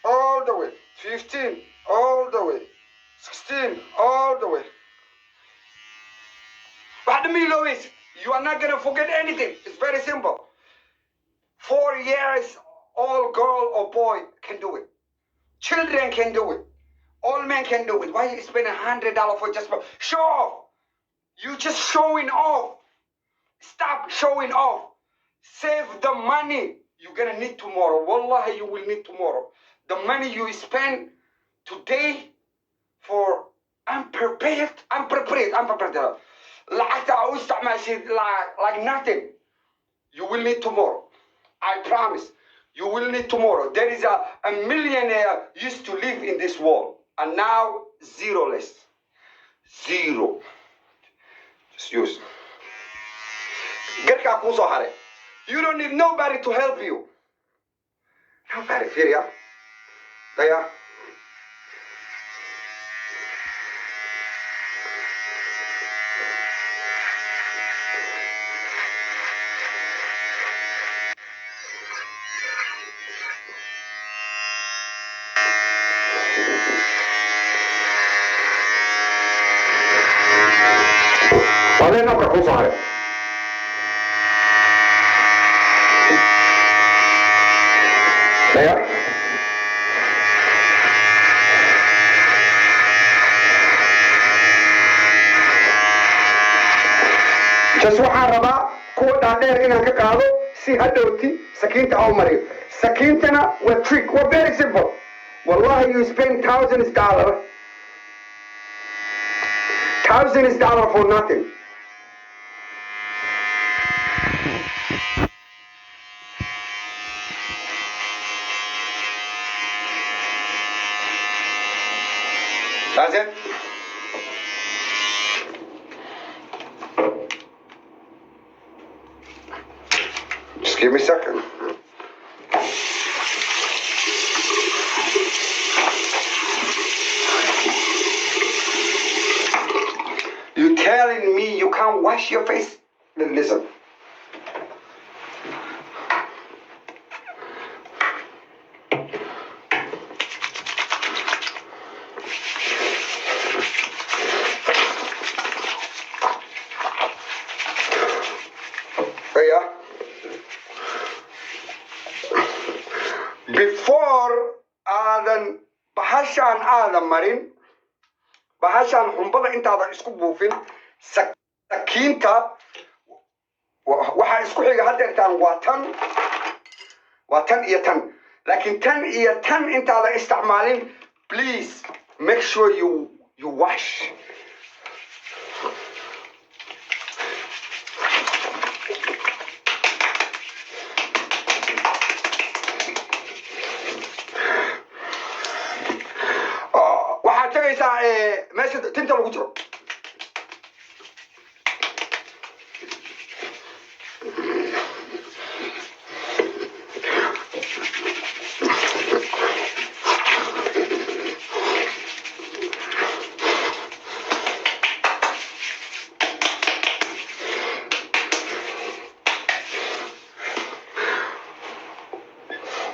All the way. 15 all the way. 16 all the way. Wax dhama iloobaysid. You are not gonna forget anything. It's very simple. 4 years old girl or boy can do it. Children can do it. All men can do it. Why you spend $100 for just show off? You just showing off. Stop showing off. Save the money you're gonna need tomorrow. Wallahi, you will need tomorrow. The money you spend today for unprepared, unprepared, unprepared. Lacagta aa u isticmaashid like nothing. You will need tomorrow. I promise. You will need tomorrow. There is a millionaire used to live in this world and now zero less. Zero. Just use. Garkaa kuu soo haray. You don't need nobody to help you. Nobody. Fiiriya. Daya. Adee nabka kuu soo haray. Daya. Just waxaan rabaa kuwa dhaadheer inaan ka qaado si hadhowti sakiinta aan u mariyo. Sakiintana waa trick, waa very simple. Wallahi, you spend thousands dollar, thousands dollar for nothing. That's it. Just give me a second. You telling me you can't wash your face? Then listen. There you are. Before aadan bahashaan aadan marin, bahashaan xumbada intaadan isku buufin, sakiinta waxaa isku xiga haddeertaan waa tan, waa tan iyo tan. Laakiin tan iyo tan intaadan isticmaalin, please make sure you wash. Waxaad tagaysaa meesha tinta lagu jiro.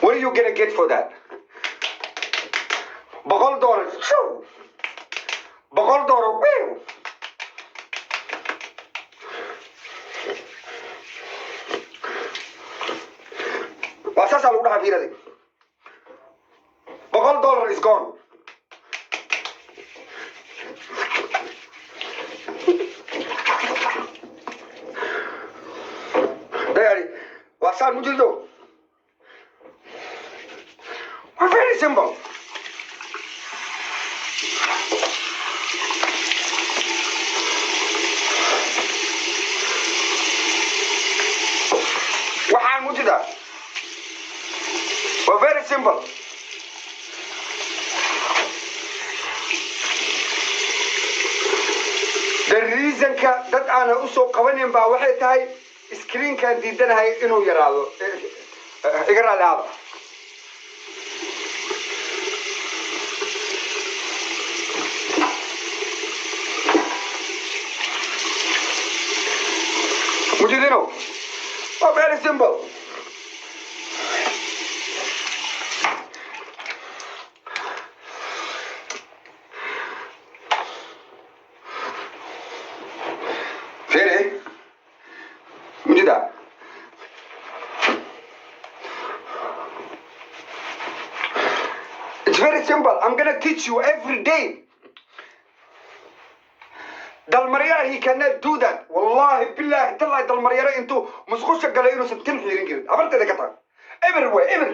What are you gonna get for that? $100. Shoo! $100. Woo! Waa saasaa lagu dhahaa fiiradi. $100 is gone. Dayari, waa saan mujirdo. Waa very simple. Waxaan mujida. Waa very simple. The reasonka dad aanan usoo qabanin baa waxay tahay screenkaan diidanahay inuu yaraado. Iga raali aada. Mujidino. Waa very simple. Very simple. I'm gonna teach you every day. Dalmaryara, he cannot do that. Wallahi, billahi, tallahi, Dalmaryara intuu musqusha galay inuusan tin xiirin karin. Abarteeda ka tahay eber way eber.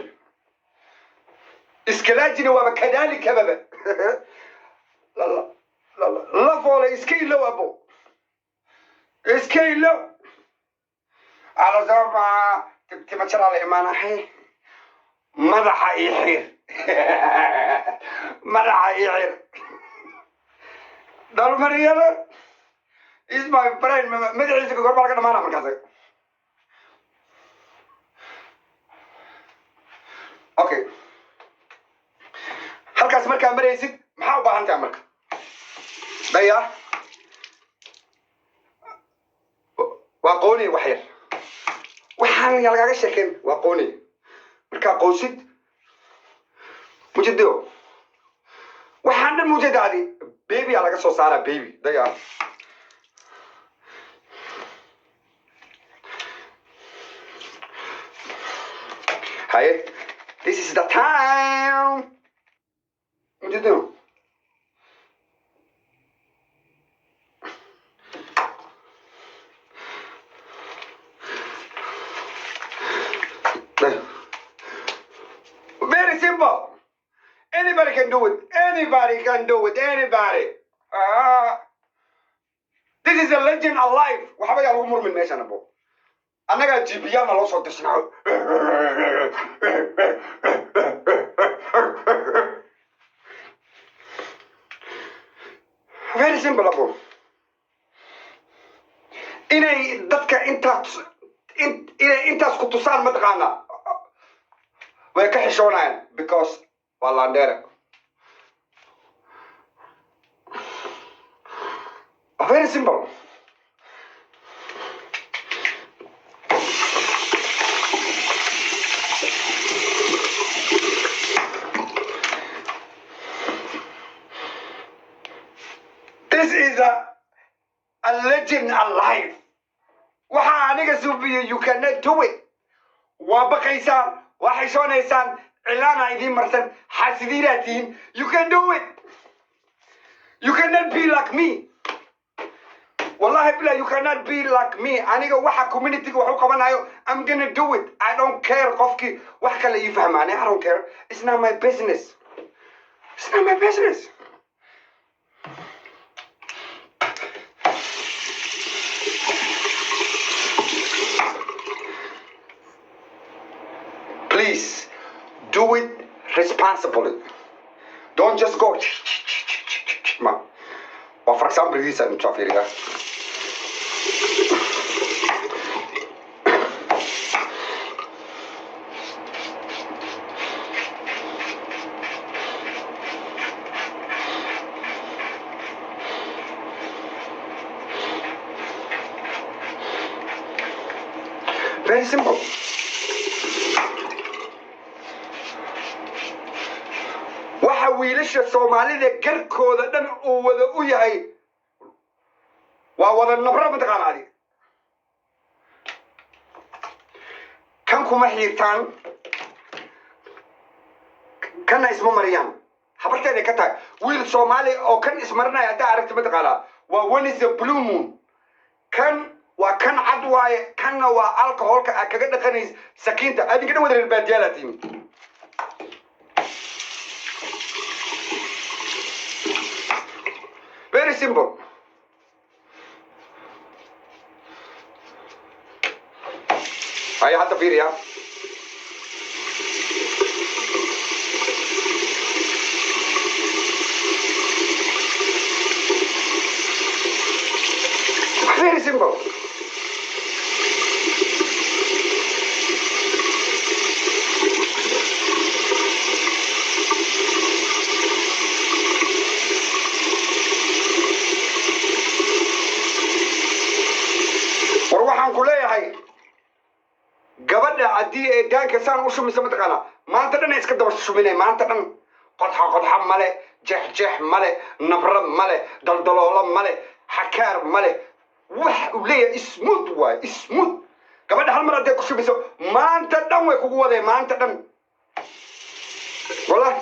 Iskalaajina waaba kadaalikababa lafoole. Iska ilow, abo, iska ilow. Alasama tima jaraa la imaanahay. Madaxa ii xir, madaxa ii xir. Dalmaryada is my friend. Madaxiisa goor baa laga dhamaana markaas. Okay, halkaas markaa maraysid, maxaa u baahan tahay marka? Daya, waa qooni wax yar. Waxaan yaa lagaaga sheekeen? Waa qooni. Markaa qoonsid, mujedo waxaan dhan mujeda adi baby aa laga soo saaraa, baby. Daya, haye, this is the time. Mujedo very simple. Anybody can do it. Anybody can do it. Anybody. This is a legend alive. Waxba yaa lagu murmin meeshan, abo. Annagaa jibiyaana loo soo dirsanaa. Very simple, abo. Inay dadka intaas inay intaas ku tusaan, mataqaanaa, way ka xishoonayaan because waa landheere. Very simple. This is a legend alive. Waxa aniga suubiyo, you cannot do it. Waa baqaysaan, waa xishoonaysaan, cilaana idiin marsan, xaasidiinaa tihiin. You can do it. You cannot be like me. Wallahi billah, you cannot be like me. Aniga waxa community wax u qabanayo, I'm gonna do it. I don't care qofkii wax kale ii fahmaane. I don't care. It's not my business. It's not my business. Please do it responsibly. Don't just go ma. Or for example, this is fiiriga. Very simple. Waxa wiilasha Soomaalida garkooda dhan uu wada u yahay waa wada nabro, mataqaana adi kan kuma xiirtaan, kana isma mariyaan. Habarteeday ka tahay wiil Soomaali oo kan ismarinaya haddaa aragti, mataqaanaa, waa one is a blue moon. Kan waa kan cad waaye, kanna waa alcoholka aad kaga dhaqanaysa sakiinta. Adinka dhan wada reer baadiyaala tihiin. Very simple. Haya, hadda fiiriya. Very simple. War waxaan ku leeyahay, gabadha haddii ay daanka saan u shumisa, mataqaanaa, maanta dhan ay iska daba shuminay. Maanta dhan qodxa qodxa male, jeex jeex male, nabro male, daldaloolo male, xakaar male. Wax uu leeyahay smooth waay, smooth. Gabadha hal mar hadday ku shumiso, maanta dhan way kugu wadeen, maanta dhan, wallahi.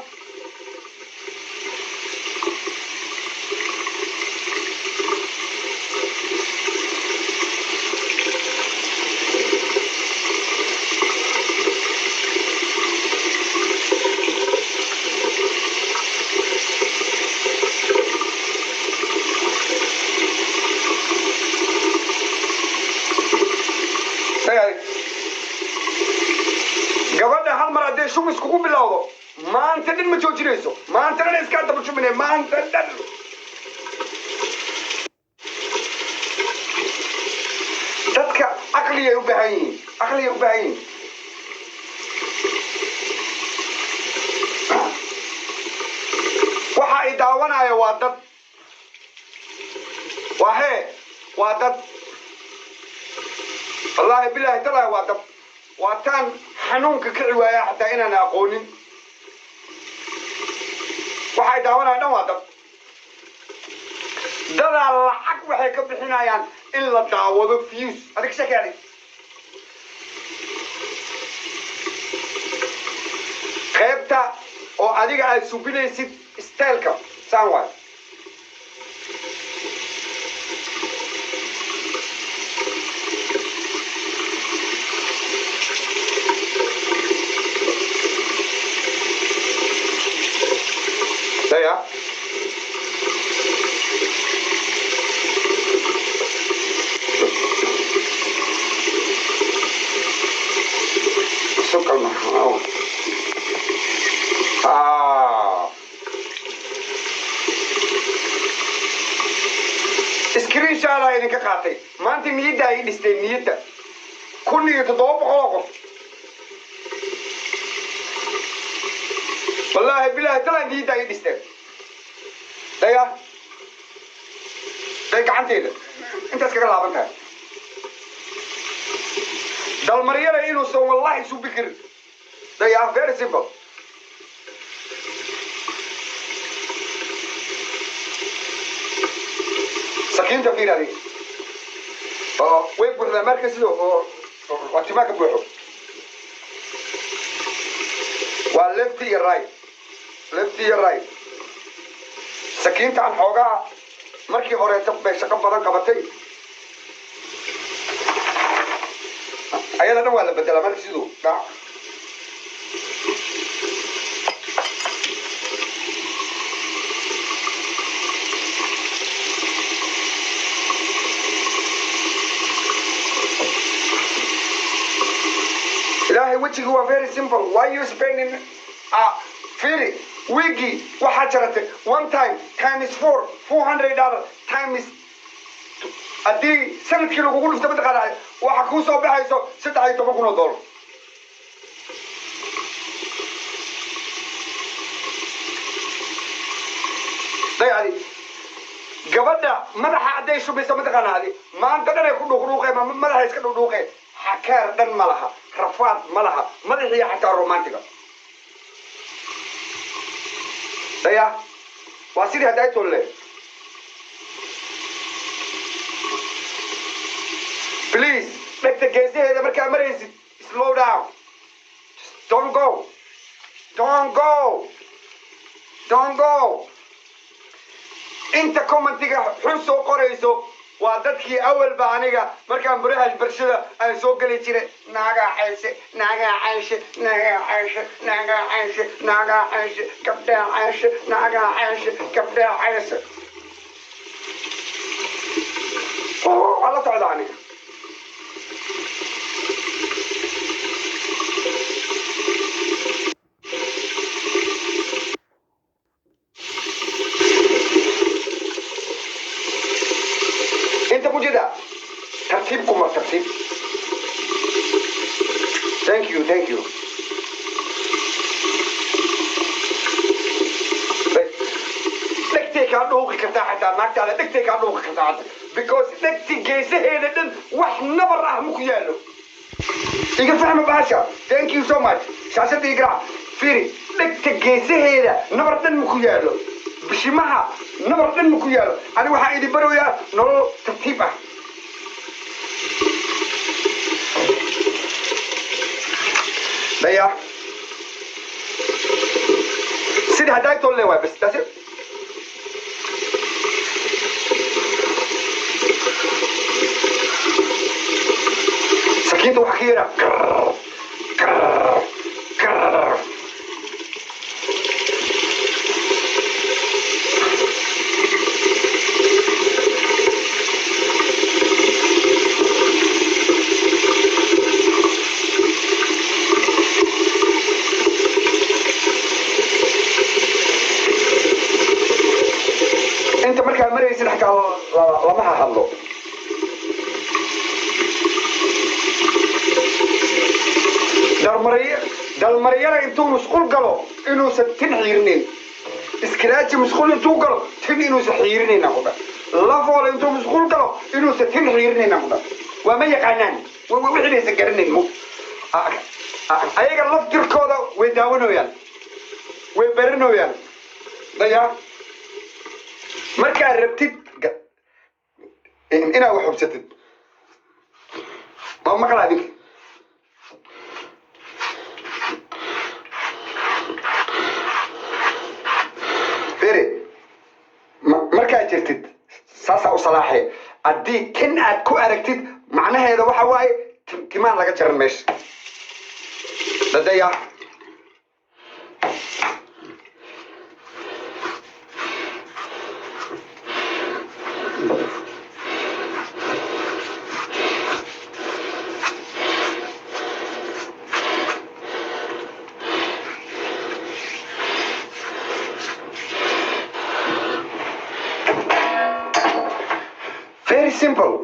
Maanta dhan ma joojinayso, maanta dhan iskaa daba shubinay, maanta dhan. Dadka caqligay u baahan yihiin, caqligay u baahan yihiin. Waxa ay daawanaya waa dad, waa hee, waa dad. Wallaahi, bilaahi, talaahi, waa dad. Waa taan xanuunka kici waaya xataa inaan aqoonin. Waxa ay daawanaya dhan waa dad. Dadaa lacag waxay ka bixinayaan in la daawado, views. Adig shaki adig. Qaybta oo adiga aad subinaysid styleka saan waay. Daya sukalma. Ah. Screenshot aa idinka qaatay maanta. Niyadda ay dhistay, niyadda 1700 oo qof. Wallaahi, bilaahi, talaa, niyadda ay dhisteen. Daya, day, gacanteeda intaas kaga laaban tahay. Dalmaryada inuusan wallahi subi karin. Daya, very simple. Sakiinta fiir adiga oo way buuxdaa marka sida oo waa timaa ka buuxo. Waa left iyo right, left iyo right. Sakiintaan xoogaa markii horeeta bay shaqo badan qabatay. Ayada dhan waa la bedelaa marka siduu dhac. Ilaahay wejigu waa very simple. Why you spending? Ah, firi, wigi waxaa jaratay one time times four, $400 times. Haddii sanadkii lagugu dhufto, mataqaana waxa kuu soo baxayso? $13,000. Dayacdi gabadha madaxa hadday shubayso, mataqaana adi maanta dhan ay ku dhuuqdhuuqeen, madaxa iska dhuuqdhuuqeen. Xakaar dhan ma laha, rafaad ma laha, madaxiiyo xataa romantiga. Daya, waa sidii hadday tolle. Please, dhegta geesaheeda markaa maraysid, slow down. Just don't go, don't go, don't go. Inta commentiga xun soo qorayso waa dadkii awalba aniga markaan baraha bulshada aan soo geli jiray: naagaa cayshe, naagaa cayshe, naagaa cayshe, naagaa cayshe, naagaa cayshe, gabdhaa cayshe, naagaa cayshe, gabdhaa cayshe. Waa la socda aniga. Inta ku jira tartiib kuma tartiib. Thank you, thank you. Dhegtay kaa dhuuqi kartaa xataa naagtaada, dhegtay kaa dhuuqi kartaa xataa, because dhegti geesaheeda dhan wax nabar ah ma ku yaalo. Iga fahma bahasha. Thank you so much. Shaashada igra fiiri. Dhegta geesaheeda nabar dhan ma ku yaalo, bishimaha nabar dhan ma ku yaalo. Ani waxaa idin baroyaa nolol tartiib ah. Daya, sidii haddaa tolle waay. Bas, that's it. Sakiinta waxaa ka yara grrr, grrr, grrr. Markaa maraysid xataa lama hadlo. Dalmarya, dalmaryana intuu musqul galo inuusan tin xiirinayn. Iskaraaji musqul intuu galo tin inuusan xiirinayn aan ku dhan. Lafoole intuu musqul galo inuusan tin xiirinayn aan ku dhan. Waa ma yaqaanaan, wixii baysan garanayn. Mu ayaga laftirkooda way daawanooyaan, way baranooyaan. Daya, markaad rabtid inaad wax hubsatid, ma maqla adinka? Fere, markaad jirtid saasaa u salaaxee. Haddii tin aad ku aragtid, macnaheeda waxa waaye timaan laga jaran meesha. Dadaya, very simple.